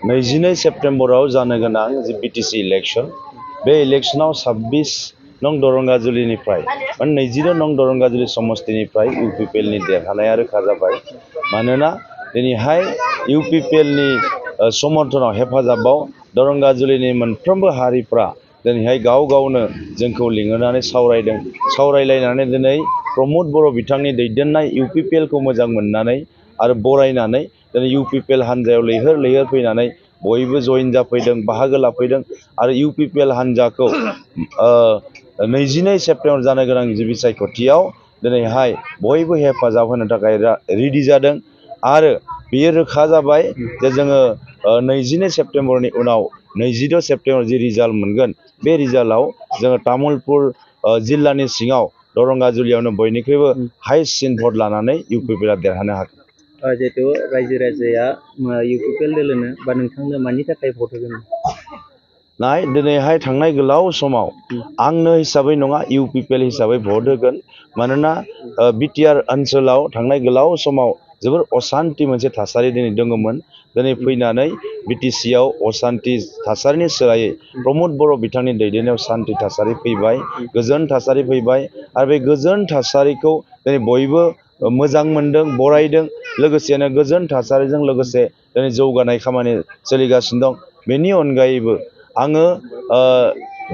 22 सेप्टेम्बराव जानो गोनां जि BTC election बे इलेक्शनाव 26 नं दरंगाजुलिनिफ्राय 22 नं दरंगाजुलि समष्टिनिफ्राय इउपिपिएलनि देरहानाया रोखा जाबाय। मानोना दिनैहाय इउपिपिएलनि समर्थनाव हेफाजाबाव दरंगाजुलिनि मोनफ्रोमबो हारिफ्रा दिनैहाय गाव गावनो जोंखौ लिंहरनानै सावरायलायनानै दिनै प्रमद बर' बिथांनि दैदेननाय इउपिपिएलखौ मोजां मोननानै आरो बरायनानै दिनै इउपिपिएल हान्जायाव लैहोर फैनानै बयबो जइन जाफैदों, बाहागो लाफैदों आरो इउपिपिएल हान्जाखौ 22 सेप्टेम्बर जानो गोनां जि बिसायख'थियाव दिनैहाय बयबो हेफाजाब होनो थाखाय रेडि जादों। आरो बेयो रोखा जाबाय जे जोङो 22 सेप्टेम्बरनि उनाव 22 सेप्टेम्बर जि रिजाल्ट मोनगोन बे रिजाल्टआव जोङो तामुलपुर जिल्लानि सिङाव दरंगाजुलियावनो बयनिख्रुइबो हाइसिन भट लानानै इउपिपिएलआ देरहानो हागोन। जिहेतु रायजो राजाया इउपिपिएल दोलोनो बा नोंथांनो मानि थाखाय भट होगोन? नाय दिनैहाय थांनाय गोलाव समाव आंनो हिसाबै नङा इउपिपिएल हिसाबै भट होगोन। मानोना बिटिआर ओनसोलाव थांनाय गोलाव समाव जोबोर असान्ति मोनसे थासारि दिनै दङमोन। दिनै फैनानै बिटिसिआव असान्ति थासारिनि सोलायै प्रमद बर' बिथांनि दैदेननायाव सान्ति थासारि फैबाय, गोजोन थासारि फैबाय आरो बे गोजोन थासारिखौ दिनै बयबो मोजां मोनदों, बरायदों। लोगोसेनो गोजोन थासारिजों लोगोसे दिनै जौगानाय खामानि सोलिगासिनो दं। बेनि अनगायैबो आङो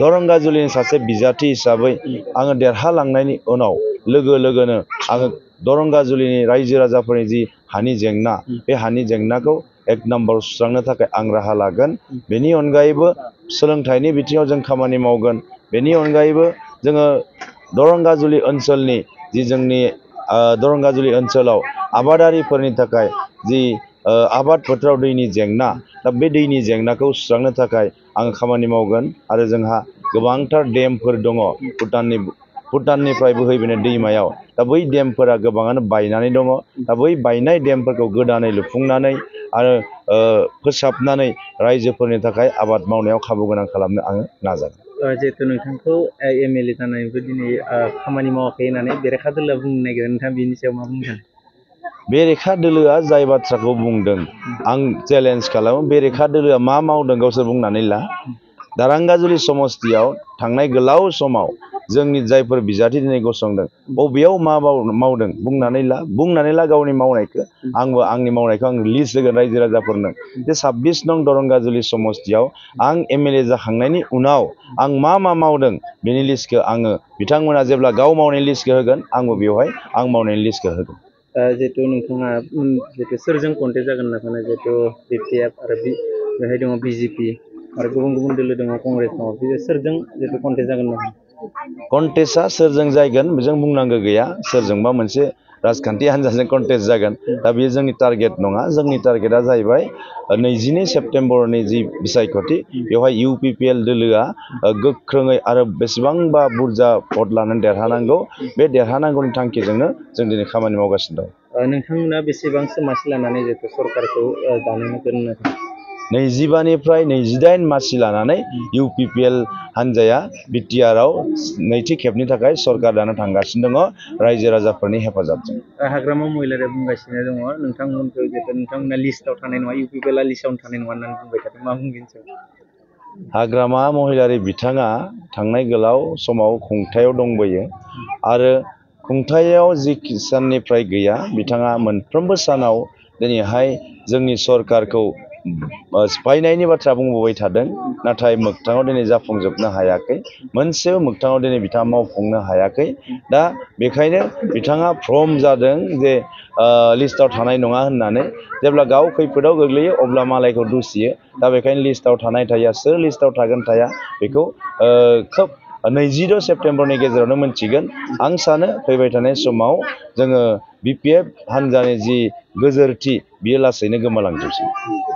दरंगाजुलिनि सासे बिजाथि हिसाबै आङो देरहालांनायनि उनाव लोगोनो आङो दरंगाजुलिनि रायजो राजाफोरनि जि हानि जेंना बे हानि जेंनाखौ 1 नम्बर सुस्रांनो थाखाय आं राहा लागोन। बेनि अनगायैबो सोलोंथाइनि बिथिङाव जों खामानि मावगोन। बेनि अनगायैबो जोङो दरंगाजुलि ओनसोलनि जि जोंनि दरंगाजुलि ओनसोलाव आबादारिफोरनि थाखाय जि आबाद फोथाराव दैनि जेंना, दा बे दैनि जेंनाखौ सुस्रांनो थाखाय आं खामानि मावगोन। आरो जोंहा गोबांथार डेमफोर दङ भुटाननिफ्राय बोहैबोनाय दैमायाव। दा बै डेमफोरा गोबाङानो बायनानै दङ। दा बै बायनाय डेमफोरखौ गोदानै लुफुंनानै आरो फोसाबनानै रायजोफोरनि थाखाय आबाद मावनायाव खाबु गोनां खालामनो आङो नाजागोन। जिहेतु नोंथांखौ एमएलए जानानैबो दिनै खामानि मावाखै होननानै बेरेखा दोलोआ बुंनो नागिरो, नोंथाङा बेनि सायाव मा बुंगोन? बेरेखा दोलोआ जाय बाथ्राखौ बुंदों आं चेलेन्ज खालामो। बेरेखा दोलोआ मा मावदों गावसोर बुंनानै ला। दारांगाजुलि समष्टियाव थांनाय गोलाव समाव जोंनि जायफोर बिजाथि दिनै गसंदों बबेयाव मा मावदों बुंनानै ला गावनि मावनायखौ। आंबो आंनि मावनायखौ आं लिस्ट होगोन रायजो राजाफोरनो जे 26 नं दरंगाजुलि समष्टियाव आं एमएलए जाखांनायनि उनाव आं मा मावदों बेनि लिस्टखौ आङो बिथांमोना जेब्ला गाव मावनायनि लिस्टखौ होगोन आंबो बेवहाय आं मावनायनि लिस्टखौ होगोन। जिहेतु नोंथाङा जिहेतु सोरजों कन्टेस्ट जागोन होनना सानो? जिहेतु बिपिएफ आरो बेहाय दङ बिजेपि आरो गुबुन दोलो दङ, कंग्रेस दङ, बे सोरजों जिहेतु कन्टेस्ट जागोन होनना? कन्टेस्टआ सोरजों जागोन बेजों बुंनांगौ गैया। सोरजोंबा मोनसे राजखान्थि हान्जाजों कन्टेस्ट जागोन। दा बेयो जोंनि टारगेट नङा। जोंनि टारगेटआ जाहैबाय 22 सेप्टेम्बरनि जि बिसायख'थि बेवहाय इउपिपिएल दोलोआ गोख्रोङै आरो बेसेबांबा बुरजा भट लानानै देरहानांगौ। बे देरहानांगौनि थांखिजोंनो जों दिनै खामानि मावगासिनो दं। नोंथांमोना बेसेबांसो मासि लानानै जिहेतु सरकारखौ दानो नागिरनो? 25 निफ्राय 28 मासि लानानै इउपिपिएल हान्जाया बिटिआरआव नैथि खेबनि थाखाय सरकार दानो थांगासिनो दङ रायजो राजाफोरनि हेफाजाबजों। हाग्रामा महिलारिया बुंगासिनो दङ नोंथांमोनखौ जिहेतु नोंथांमोना लिस्टआव थानाय नङा, इउपिपिएलआ लिस्टआवनो थानाय नङा होननानै बुंबाय थादों, मा बुंगोन सार? हाग्रामा महिलारि बिथाङा थांनाय गोलाव समाव खुंथायाव दंबोयो आरो खुंथायाव जि साननिफ्राय गैया बिथाङा मोनफ्रोमबो सानाव दिनैहाय जोंनि सरकारखौ सिफायनायनि बाथ्रा बुंबोबाय थादों। नाथाय मोगथाङाव दिनै जाफुंजोबनो हायाखै। मोनसेबो मोगथाङाव दिनै बिथाङा मावफुंनो हायाखै। दा बेखायनो बिथाङा फ्रम जादों जे लिस्टआव थानाय नङा होननानै। जेब्ला गाव खैफोदाव गोग्लैयो अब्ला मालायखौ दुसियो। दा बेखायनो लिस्टआव थानाय थाया, सोर लिस्टआव थागोन थाया बेखौ खोब 22 सेप्टेम्बरनि गेजेरावनो मोनथिगोन। आं सानो फैबाय थानाय समाव जोङो बिपिएफ हान्जानि जि गोजोरथि बियो लासैनो गोमालांजोबसिगोन।